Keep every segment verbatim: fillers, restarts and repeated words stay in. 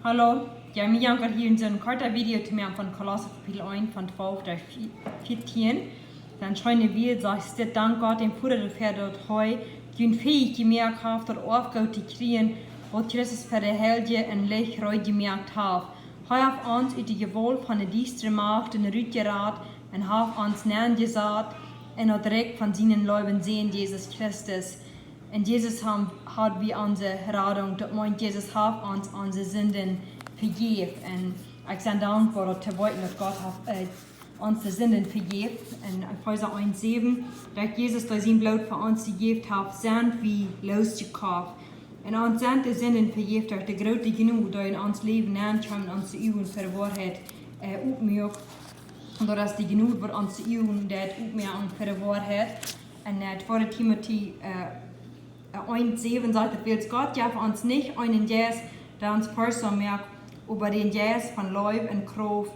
Hallo, jo, mie jankat hia en soon kortet Video to moaken von Kolossa Kapitel eent von twalf bat vieetieen. Dan scheen wie, sajcht dit: Dank Gott, däm Voda, doafäa daut hee junt fäich jemoakt haft, daut Oafgoot to kjrieen, waut Christus fa de Heilje em Licht reed jemoakt haft. Hee haft ons ut de Jewault von de diestre Macht rutjerat un haft ons nenjesat en daut Rikj von sienen leewen Sän, Jesus Christus. En Jesus ha wie onse Radunk, daut meent, Jesus haft ons onse Sinden vejäft. Un ekj sie dankboa daut to weeten, daut Gott haft, äh, ons de Sinden vejäft. En Efeesa eent säwen, daut Jesus, dee sien Bloot fa ons jejäft haft, sent wie loosjekoft. Un ons sent de Sinden vejäft derch de groote Jnod, dee en ons Läwen nenkjeem, onse Uagen fa de Woarheit, äh, opmuak. Un daut es de Jnod, waut onse Uagen deit opmoaken fa de Woarheit. En, äh, tweede Timotäus, äh, äh, eent säwen sajcht daut: Wiels Gott jeef ons nich eenen Jeist, dee ons forchtsom moakt, oba dän Jeist von Leew un Krauft,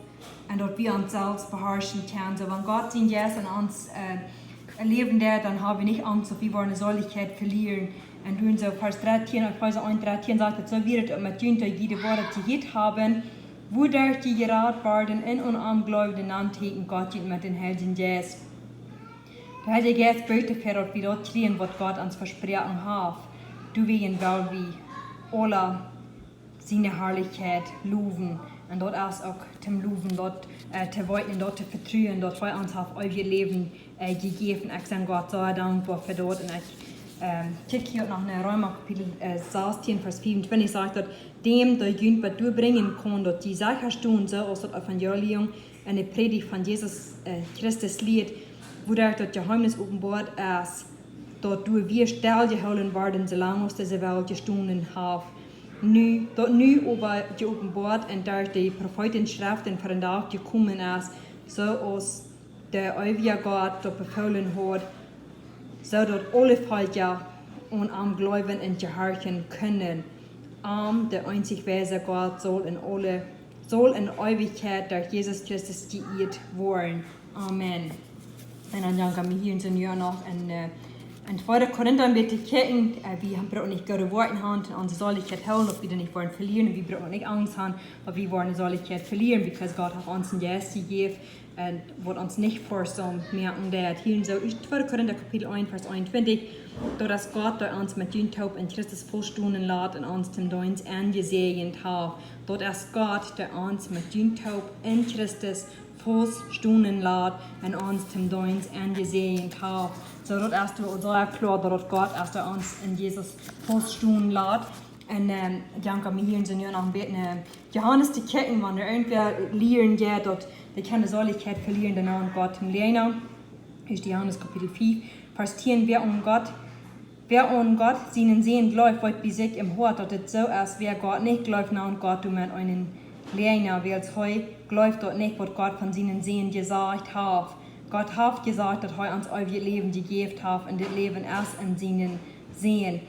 un daut wie ons selfst beharschen kjennen. Soo, wan Gott sien Jeist en ons, äh, läwen deit, dan ha wie nich Angst, daut wie woaren de Seelichkjeit velieren. Un dan soo Varsch dartieen, Efeesa eent dartieen sajcht daut: Soo wia daut uk met junt, dee jie de Woarheit jehieet haben, wuaderch jie jerat worden, un aun am jleewden, dan säajend Gott junt met dän Heiljen Jeist. De Heilje Jeist brinjt doafäa, daut wie daut kjrieen, waut Gott ons vesproaken haft. Doawäajen well wie aula siene Harlichkjeit lowen. Un daut es uk toom Lowen, daut, äh, to weeten un daut to vetruen, daut hee ons haft eewjet Läwen, äh, jejäft. Ekj sie Gott soo dankboa fa daut. Un ekj, ähm, kjikj hia uk noch en Reema Kapitel, äh, sastieen, Varsch fiefuntwintich, sajcht daut: Däm, dee junt bat doa brinjen kaun, daut jie secha stonen, soo aus daut Evangelium un de Prädicht von Jesus, äh, Christus lieet, wuaderch daut Jeheemnis openboat es, daut doa wia stell jehoolen worden, soo lang aus dise Welt jestonen haft. Nu, daut nu oba jeopenboat un derch de Profeeten Schreft ver dän Dach jekomen es, soo aus de eewje Gott daut befoolen haud, soo daut aule Velkja aun am jleewen un jehorchen kunnen. Am, de eenzich weise Gott, saul en aule, saul en Eewichkjeit derch Jesus Christus jeieet woaren. Amen. Un dan jankat mie hia en soon Joa noch en, äh, en tweede Korinta een bät kjikjen. Äh, wie brucken nich goode Woakjen han, onse Seelichkjeit hoolen, daut wie dee nich woaren velieren. Wie brucken nich Angst han, daut wie woaren de Seelichkjeit velieren, because Gott haft ons een Jeist jejäft, un waut ons nich forchtsom moaken deit. Hia en soo, tweede Korinta Kapitel eent, Varsch eenuntwintich: Daut es Gott, dee ons met junt toop en Christus faust stonen lat un ons toom Deenst aunjesäajent haft. Daut es Gott, dee ons met junt toop en Christus faust stonen lat un ons toom Deenst aunjesäajent haft. Soo, daut es doa soo kloa, daut Gott es, dee ons en Jesus faust stonen lat. Un, ähm, dan kjenn wie hia en soo nu noch een bät, äh, Johanes to kjikjen, wan irjentwäa lieren deit, daut dee kaun de Seelichkjeit velieren, dan aun Gott to läajen. Ieeschte Johanes Kapitel fief, Varsch tieen: Wäa aun Gott, wäa aun Gott sienen Sän jleeft, weet bie sikj em Hoat, daut et soo es: Wäa Gott nich jleeft, nant Gott doamet eenen Läajna, wiels hee jleeft daut nich, waut Gott von sienen Sän jesajcht haft. Gott haft jesajcht, daut hee ons eewjet Läwen jejäft haft, un dit Läwen es en sienen Sän.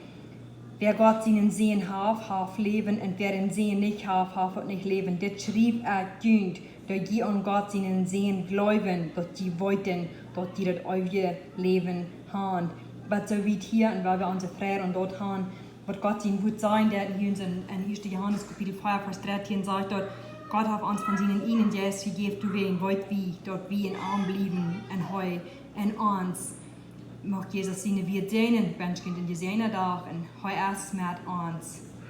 Wäa Gott sienen Sän haft, haft Läwen, un wäa dän Sän nich haft, haft uk nich Läwen. Dit schriew ekj junt, daut jie aun Gott sienen Sän jleewen, daut jie weeten, daut jie daut eewje Läwen han. Bat soo wiet hia, un wiels wie onse Freid aun daut han, waut Gott sien Wuat sajen deit, hia en, en ieeschte Johanes Kapitel vea, Varsch dartieen sajcht daut: Gott haft ons von sienen eenen Jeist jejäft, doawäajen weet wie, daut wie en am bliewen un hee en ons. Mucht Jesus siene Wieed säajnen, wensch junt een jesäajenden Dach, un hee es met ons.